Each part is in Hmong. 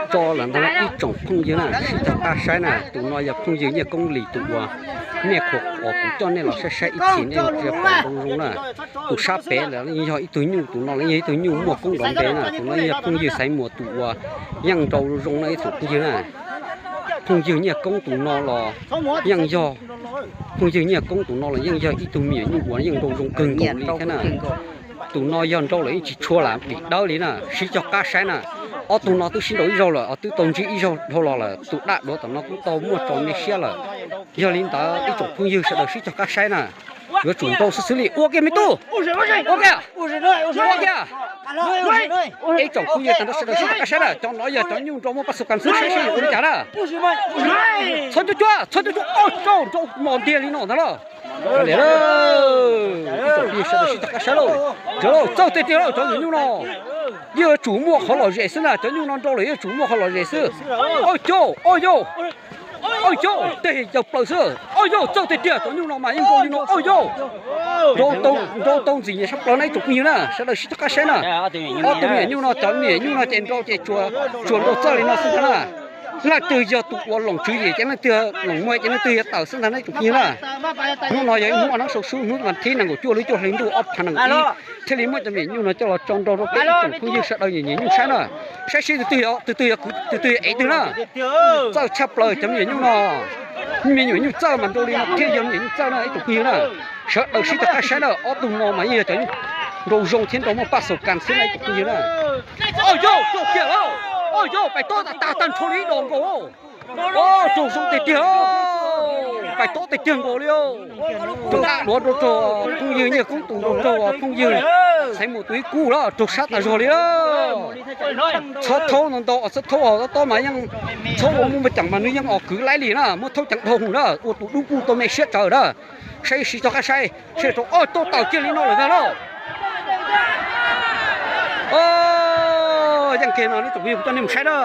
Tso lawm ntag ib tsoom phooj ywg na, sib cog qab saib na, tus no yog phooj ywg Nyiaj Koob Lis tus uas nej qhuas uas kuv coj nej los saib saib ib txhis nej yuav pom zoo zoo na. Tus sab pem lawm yeej yog ib tug nyuj, tus no los yeej yog ib tug nyuj muaj koob nrov npe na, tus no yeej yog phooj ywg Xaiv Muas tus uas yeej nrau zoo zoo na ib tsoom phooj ywg na. Phooj ywg Nyiaj Koob tus no los yeej yog, phooj ywg Nyiaj Koob tus no los yeej yog ib tug me nyuam nyuj uas yeej nrau zoo kawg nkaus li thiab na. Tus no yog nrau lawm yeej tsis tshua lam dim dawb li na, sib cog qab saib na. Ob tug no twb sib nrau ib zaug lawm, twb tau ntsib ib zaug dhau los lawm, tus daj duav tom no kuj tau muaj tso me siab lawm. Yog li ntawd ib tsoom phooj ywg sawv daws sib cog qab saib na, yuav tsum nrau xwb xwb li. Ua kiag me tub, ua kiag, ua kiag. Ib tsoom phooj ywg tag nrho sawv daws sib cog qab saib na, cov no yog cov nyuj nrau muaj paj xu kas xwb, saib seb yuav ua li cas na. Txhob cuab cuab, txhob cuab cuab, ua rau nrau mos ntiag li no ntag lauj. Ib tsoom phooj ywg sawv daws sib cog qab saib lauj, txawj tiag tiag lauj cov nyuam nyuj no. Yeej yuav tsum muaj qhov lom zem xwb na, cov nyuj no nrau lawm yeej yuav tsum muaj qhov lom zem xwb. Oj yauj, oj yauj, oj yauj, tej yawg plaws xwb. Oj yauj, txawj tiag tiag, cov nyuj no mas yeej nrau li no, oj yauj. Nrau tau ntxim nyiam sab plaws na ib tsoom phooj ywg na, sawv daws sib cog qab saib na. Ob tug me nyuam nyuj no, cov me nyuam nyuj no ces nrau ces tsuas nrau txawj li no xwb ntag na. Leej twg yog tus uas loom tswv yim ces leej twg, loom muag ces leej twg yuav tawm xwb ntag na ib tsoom phooj ywg na. Hnub no yog ib hnub ua neeb sau sub, hnub vas thib nees nkaum cuaj lub cuaj hli ntuj ob phav nees nkaum ib, thiaj li muab cov me nyuam nyuj no coj los tso nrau rau peb ib tsoom phooj ywg sawv daws nyiam nyiam nyuj saib na. Saib seb tus twg, tus twg yog kwv, tus twg yog ev twg na. Txawj tshaj plaws cov me nyuam nyuj no. Me nyuam nyuj txawj mas nrau li no thiaj yog me nyuam nyuj txawj na ib tsoom phooj ywg na. Sawv daws sib cog qab saib na, ob tug no mas yeej yog cov nrau zoo thiab nrau muaj paj xaum kas xwb na ib tsoom phooj ywg na. Oj yauj, rau kiag lauj, oj yauj, pais tob tas tag tag nrho li ib dos nkaus. Oj, rau zoo tiag tiag, pais tob tiag tiag nkaus li. Tus daj duav nrau raug phooj ywg Nyiaj Koob tus nrau raug phooj ywg Xaiv Muas tus ib kub lawm, raug sab tas zog li. Txhob thaub ntau ntau, txhob thaub os, tob tob mas yeej txhob ua muaj muaj ceem mas nws yeej os kwv laib li na, muab thaub ceev dhau hwv na, ua tus dub kuj tau me siab tsawv na. Saib sib cog qab saib, seb rau oj tau tawm kiag li no lawm ntag lauj. Yeej kiag no ib tsoom phooj ywg, kuv coj nej mus saib na.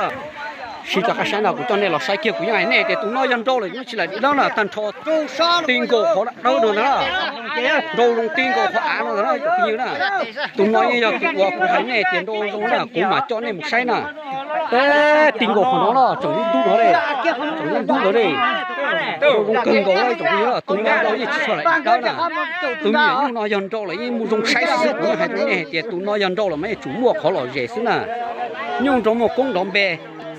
Sib cog qab saib no kuv coj nej los saib kiag, kuv yeej hais nej tias tus no yog nrau lawm yeej tsis lam dim dawb na, tag nrho ti nkaus qhov dawb no ntag na. Nrau zoo ti nkaus qhov av no ntag na ib tsoom phooj ywg na. Tus no yeej yog tus uas kuv hais nej tias nrau zoo na, kuv mam coj nej mus saib na. Peb ti nkaus qhov no los tseem lub ntub no li, tseem lub ntub no li. Nrau zoo kawg nkaus ib tsoom phooj ywg, tus no nrau yeej tsis tshua lam dim dawb na. Tus me nyuam nyuj no yog nrau lawm yeej muaj zoo saib xwb xwb, kuv yeej hais rau nej hais tias tus no yog nrau lawm mas yeej tsum muaj qhov lom zem xwb na. Nyuj nrau muaj koob nrov npe,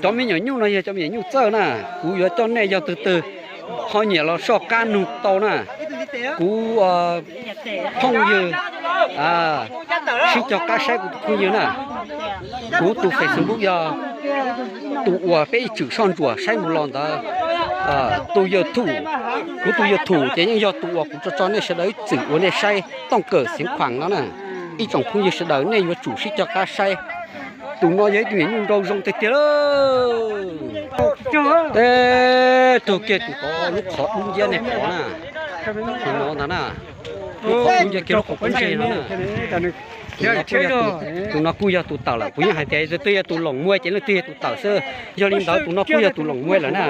cov me nyuam nyuj no yog cov me nyuam nyuj txawj na. Kuv yuav coj nej yog tus twg ho nyiam los soj qab nug tau na. Kuv phooj ywg sib cog qab saib kuv tus phooj ywg na. Kuv tus Facebook yog tus uas peb ib txwm soj ntsuam saib mus los ntawd. Tus YouTube, kuv tus YouTube ces yeej yog tus uas kuv tso tso nej sawv daws ib txwm uas nej saib Tooj Kawm Xeev Khuam no na. Ib tsoom phooj ywg sawv daws nej yuav tsum sib cog qab saib. Tus no yog ib tug me nyuam nyuj nrau zoo tiag tiag lawm. Teb tug kiag tus tod lub qhov dub nciab nej pom na. Tus no ntag na. Lub qhov dub nciab kiag lub qhov kub ntseg no na. Tus no kuj yog tus tawm lawm, kuv yeej hais tias leej twg yog tus loos muag ces leej twg yog tus tawm xwb. Yog li ntawd tus no kuj yog tus loos muag lawm na.